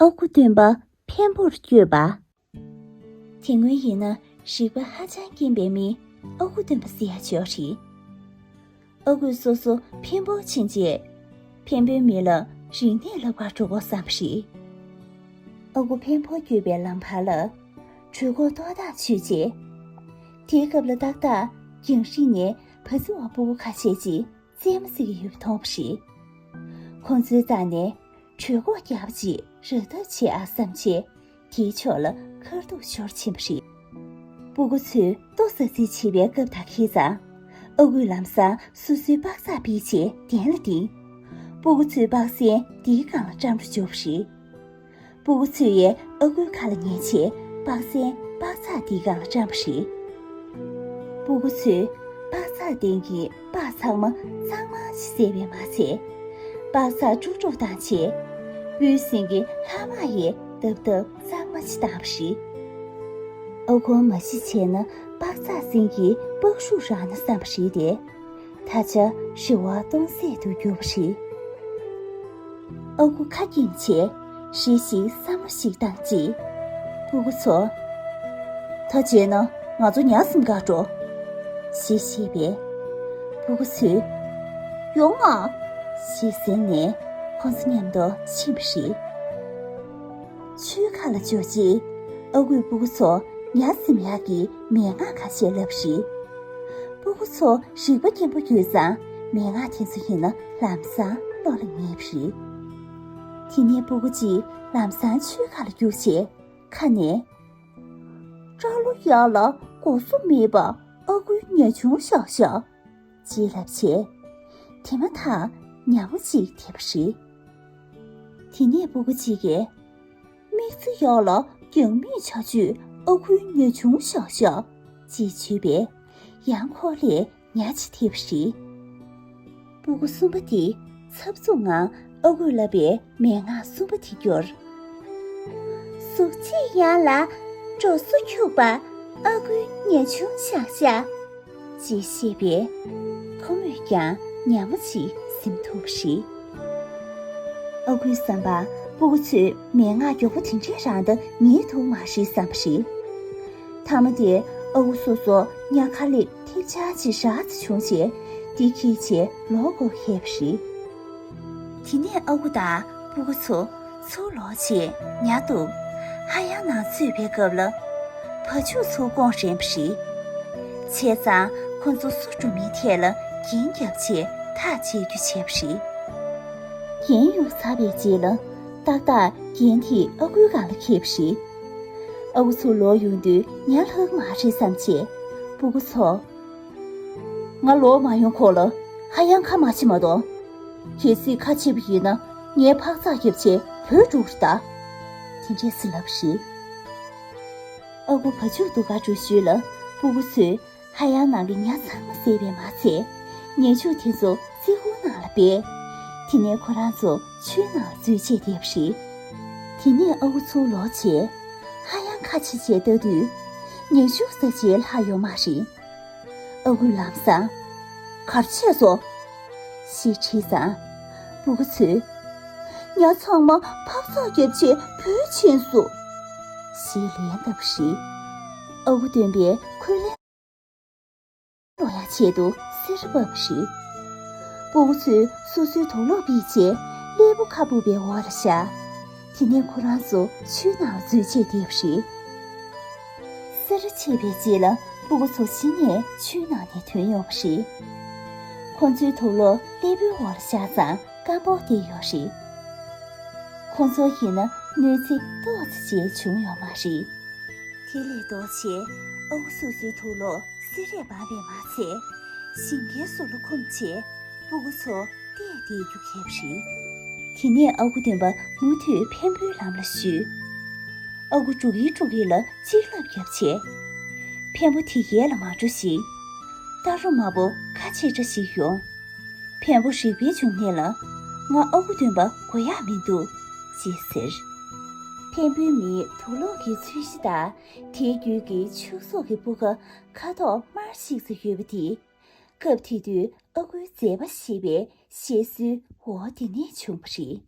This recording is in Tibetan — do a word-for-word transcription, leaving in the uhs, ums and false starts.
ཨ་ཁུ་སྟོན་པ་འཕན་པོར་བསྐྱོད་པ། དེ་སྔོན་ཡིན་ན་རིག་པ་ཧ་ཅང་དཀྱིན་པའི་མི་ཨ་ཁུ་སྟོན་པ་ཟེར་ཡ་ཅིག་ཡོད་རེད། ཨ་ཁུས་སོ་སོ་འཕན་པོར་ཕྱིན་རྗེས། འཕན་པོའི་མི་ལ་རིག་གནས་བསླབ་གར་འགྲོ་དགོས་བསམ་པ་རེད། ཨ་ཁུ་འཕན་པོར་བསྐྱོད་པའི་ལམ་བར་ལ། གྲོད་ཁོག་ལྟོགས་ཐག་ཆོད་རྗེས། དེའི་སྐབས་ལ་ཏག་ཏག་རྒྱང་རིང་ནས་བ་ཙི་བ་སྤུ་གུ་ཁ་ཤས་ཀྱིས་རྩེད་མོ་རྩེ་གི་ཡོད་པ་མཐོང་བ་རེད། ཁོང་ཚོའི་རྩ་ནས་གྲོད་ཁོག་རྒྱགས་པ་ཅིག་རག་ཐབས་བྱེད་ཨ་བསམ་བྱས། དེའི་ཕྱོགས་ལ་ཁ་ཐུག་ཤོར་ཕྱིན་པ་རེད། སྤུ་གུ་ཚོས་ལྟོ་ཟ་རྩིས་བྱེད་པའི་སྐབས་དང་ཁེལ་ཙང་། ཨ་ཁུས་ལམ་སང་སོ་སོའི་པགས་ཚག་ཕུད་བྱས་གདན་ལ་བཏིང་། སྤུ་གུ་ཚོས་པགས་སེན་དེའི་སྒང་ལ་བཀྲམ་རུ་བཅུག་པ་རེད། སྤུ་གུ་ཚོས་ཡས་ཨ་ཁུའི་ཁ་ལ་ཉན་བྱས་པགས་སེན་པགས་ཚག་དེའི་སྒང་ལ་བཀྲམ་པ་རེད། སྤུ་གུ་ཚོས་པགས་ཚག་སྟེང་གི་པགས་ཚང་མ་གཙང་མ་ཞིག་བསྲེས་པས་མ་ཚད། པགས་ཚག་དཀྲུག་དཀྲུག་བཏང་བྱས། སྤུའི་སེང་གེ་ལྷག་མ་ཡས་བཏབ་བཏབ་གཙང་མ་ཞིག་བཏང་བ་རེད། ཨ་ཁུ་མ་ཤི་བྱས་ན་པགས་ཚག་སེང་གེའི་པགས་ཤུགས་རག་ན་བསམ་པ་རེད་དེ། ད་ཆ་རེ་བ་སྟོང་ཟད་དུ་གྱུར་པ་རེད། ཨ་ཁུ་ཁ་སྐྱེངས་བྱས་རེ་ཞིག་བསམ་བློ་ཞིག་བཏང་རྗེས། སྤུ་གུ་ཚོ། ད་བྱས་ན་ང་ཚོ་ཉ་ཟིན་ག་འགྲོ། ཞེས་བཤད་པས། སྤུ་གུ་ཚོས། ཡོང་ང་། ཞེས་ཟེར་ནས་ཁོང་ཚོ་མཉམ་དུ་ཕྱིན་པ་རེད། ཆུའི་ཁ་ལ་འབྱོར་རྗེས། ཨ་ཁུས་སྤུ་གུ་ཚོ་ཉ་ཟིན་ཡག་གི་མན་ངག་ཁ་ཤས་བསླབས་པ་རེད། སྤུ་གུ་ཚོ་རིག་པ་སྐྱེན་པོ་ཡོད་ཙང་མན་ངག་དེ་ཚོ་ཡིན་ན་ལམ་སང་བློ་ལ་ངེས་པ་རེད། དེ་ནས་སྤུ་གུ་གཅིག་ལམ་སང་ཆུའི་ཁ་ལ་རྒྱུགས་བྱས་ཁ་ནས། སྐྲ་ལོ་ཡག་ལ་གོ་ས་མེད་པ་ཨ་ཁུའི་ཉ་ཆུང་ཤག་ཤག་ཅེས་ལབ་བྱས། དེ་མ་ཐག་ཉ་མོ་གཅིག་དེད་པ་རེད། དེ་ནས་སྤུ་གུ་གཅིག་གིས། མིག་རྩེ་ཡག་ལ་རྒྱང་མིག་ཆ་ཆུས་ཨ་ཁུའི་ཉ་ཆུང་ཤག་ཤག་ཅེས་བརྗོད་པས། ཡང་ཁོ་ལས་ཉ་གཅིག་དེད་པ་རེད། སྤུ་གུ་གསུམ་པ་དེ་འཚབ་འཚུབ་ངང་ཨ་ཁུས་བསླབས་པའི་མན་ངག་གསུམ་པ་དེ་བསྐྱུར། གཟུགས་བྱད་ཡག་ལ་འགྲོ་སོ་འཁྱུག་པ་ཨ་ཁུའི་ཉ་ཆུང་ཤག་ཤག་ཅེས་བཤད་པས། ཁོ་མོས་ཀྱང་ཉ་མོ་ཅིག་ཟིན་ཐུབ་པ་རེད། ཨ་ཁུའི་བསམ་པར་སྤུ་གུ་ཚོས་མན་ངག་མགྱོགས་པོ་དེ་འདྲའི་རང་ད་ཉན་ཐུབ་མ་རེད་བསམ་པ་རེད། མཐའ་མ་དེར་ཨ་ཁུ་སོ་སོ་ཉ་ཁ་ལེབ་ཐེབས་ཆག་ཅིག་རག་ཙམ་བྱུང་རྗེས་དེ་འཁྱེར་བྱས་ལོག་དགོས་ཁེལ་བ་རེད། དེ་ནས་ཨ་ཁུ་དང་སྤུ་གུ་ཚོ་ཚུར་ལོག་རྗེས་ཉ་བཏུབ། ཧ་ཡང་ནང་ཚུད་པའི་སྐབས་ལ། བ་ཕྱུགས་ཚུར་དགོང་རན་པ་རེད། བྱས་ཙང་ཁོ་ཚོ་སུ་འགྲོ་མིན་ཐད་ལ་རྒྱན་བརྒྱབ་བྱས་ཐག་བཅད་རྒྱུ་བྱས་པ་རེད། རྒྱན་ཡོངས་ཚར་བའི་རྗེས་ལ་ཏག་ཏག་རྒྱན་དེ་ཨ་ཁུའི་སྒང་ལ་འཁེལ་བ་རེད། ཨ་ཁུ་ཚུར་ལོག་ཡོང་དུས་ཉ་ལྷག་མ་རེད་བསམ་བྱས། སྤུ་གུ་ཚོ། ང་ལོག་མ་ཡོང་གོང་ལ་ཧ་ཡང་ཁ་མ་ཕྱེ་མ་གཏོང་། གལ་སྲིད་ཁ་ཕྱེ་བ་ཡིན་ན་ངའི་འཕག་འཚག་རྒྱབ་བྱས་བྲོས་འགྲོ་གི་རེད་ད། དེ་འདྲས་སེ་ལབ་པ་རེད། ཨ་ཁུ་བ་ཕྱུགས་འདུག་ག་འགྲོ་ཤུལ་ལ་སྤུ་གུ་ཚོས་ཧ་ཡང་ནང་གི་ཉ་ཚང་མ་བསད་པས་མ་ཚད། ཉ་ཕྱུགས་དེ་ཚོ་རྩི་ཁུང་ནང་ལ་སྦས། དེ་ནས་ཁོ་རང་ཚོ་ཆུའི་ནང་ལ་འཛུལ་བྱས་བསྡད་པ་རེད། དེ་ནས་ཨ་ཁུ་ཚུར་ལོག་བྱས། ཧ་ཡང་ཁ་ཕྱེ་བྱས་ལྟ་དུས། ཉ་ཕྱུགས་ཟ་བྱས་ལྷག་ཡོད་མ་རེད། ཨ་ཁུས་ལམ་སང་། ག་རེ་བྱས་སོང་། ཞེས་དྲིས་ཙང་། སྤུ་གུ་ཚོས། ཉ་ཚང་མ་འཕག་འཚག་བརྒྱབ་བྱས་བྲོས་ཕྱིན་སོང་། ཞེས་ལན་བཏབ་པ་རེད། ཨ་ཁུ་སྟོན་པས་ཁོའི་ལན་སློག་ཡག་ཆེད་དུ་སེར་བབས་པ་རེད། སྤུ་གུ་ཚོས་སོ་སོའི་དུག་ལོག་ཕུད་བྱས་ཀླད་པ་ཁ་སྦུབ་པའི་འོག་ལ་བཞག་དེ་ནས་ཁོ་རང་ཚོ་ཆུའི་ནང་འཛུལ་བྱས་བསྡད་པ་རེད། སེ་ར་ཕྱེད་པའི་རྗེས་ལ་སྤུ་གུ་ཚོ་གཞི་ནས་ཆུའི་ནང་ནས་ཐོན་ཡོང་བ་རེད། ཁོ་ཚོའི་དུག་ལོག་ཀླད་པའི་འོག་ལ་བཞག་ཙང་སྐམ་པོ་བསྡད་ཡོད་རེད། ཁོ་ཚོ་ཡིན་ན་གནོད་འཚེ་ཏོག་ཙམ་བྱས་བྱུང་ཡོད་མ་རེད། དེ་ལས་ལྡོག་བྱས་ཨ་ཁུ་སོ་སོའི་དུག་ལོག་སེ་རས་སྦངས་པས་མ་ཚད། ཞིང་ཁའི་ཟུར་ལ་འཁུམས་བྱས་སྤུ་གུ་ཚོ་བལྟས་བསྡད་རྒྱུ་གལ་བ་རེད། དེ་ནས་ཨ་ཁུ་སྟོན་པ་མུ་མཐུད་འཕན་པོའི་ལམ་ལ་བཞུད། ཨ་ཁུ་དཀྲུག་གིན་དཀྲུག་གིན་ལ་གཅིག་ལབ་བརྒྱབ་བྱས། འཕན་པོ་དེ་གའི་ལ་མ་འགྲོ་ཞིག་རྟ་རོ་མ་བོ་ཁ་ཆེ་དྲགས་ཤིག་ཡོང་། འཕན་པོ་རིག་པའི་འབྱུང་གནས་ལ། ང་ཨ་ཁུ་སྟོན་པ་དགོས་ཡག་མི་འདུག་ཅེས་ཟེར། འཕན་པོའི་མིའི་དུག་ལོག་གི་ཚོས་གཞི་དང་དེའི་རྒྱུད་ཀྱི་ཕྱུགས་ཟོག་གི་སྤུ་ཁ་ཁ་དོག་དམར་ཞིག་ཏུ་ཡོད་པ་དེ། སྐབས་དེ་དུས་ཨ་ཁུའི་མཛད་པ་ཞེས་པའི་བཤད་སྲོལ་འོ་དེ་ནས་བྱུང་བ་རེད།